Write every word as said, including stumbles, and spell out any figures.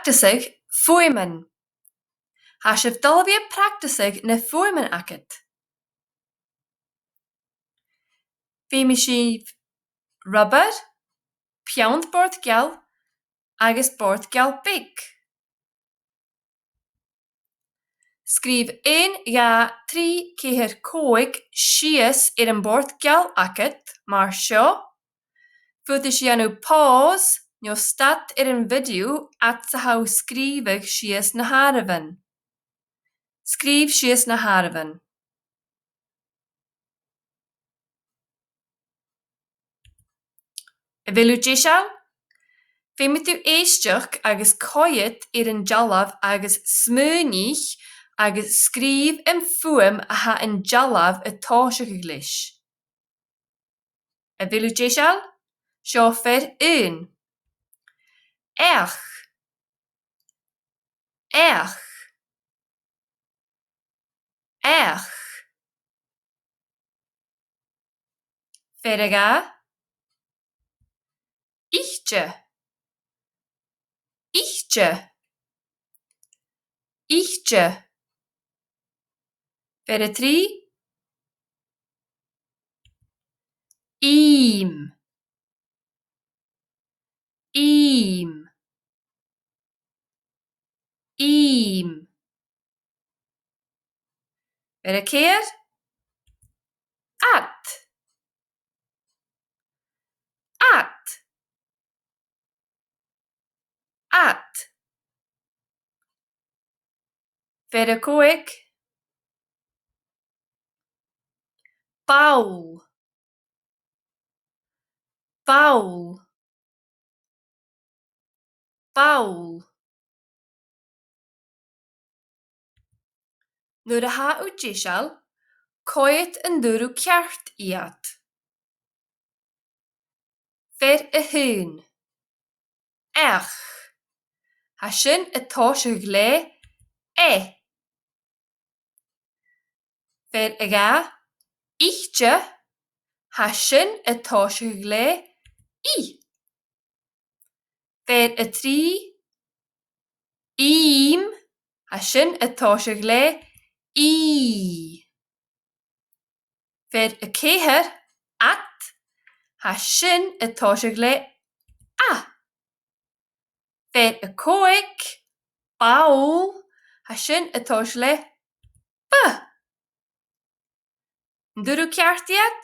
practiceadh fuaimean. Tha sibh a' dol a bhith a' practiceadh na fuaimean agad. Feumaidh sibh rubair, peann-bòrd geal agus bòrd geal beag. Sgrìobh aon, dhà, trì, ceithir, còig sìos air a' bhòrd geal agad, mar seo. Faodaidh sibh a dhèanamh pause no stad air a' video fhad 's a tha thu a' sgrìobhadh sìos na h-àireamhan. Sgrìobh sìos na h-àireamhan. A bheil thu deiseil? Feumaidh tu èisteachd agus coimhead air an dealbh agus smaoinich agus sgrìobh am fuaim a tha an dealbh a' tòiseachadh leis. A bheil thu deiseil? Seo fear aon. Each. Each. Each. Fear a dhà. Ite. Ite. Ite. Fear a trì. Ìm. Ìm. Ìm. Fear a ceithir. Ad. Ad. Ad. Fear a còig. Ball. Ball. Ball. Nuair a tha thu deiseil, coimhead an turas ceart iad. Fear a h-aon. Each. Tha sin a' tòiseachadh le e. Fear a dhà. Ite. Tha sin a' tòiseachadh le i. Fear a trì. Ìm. Tha sin a' tòiseachadh le ì. Fear a ceithir. Ad. Tha sin a' tòiseachadh le a. Fear a còig. Ball. Tha sin a' tòiseachadh le b. An turas ceart iad?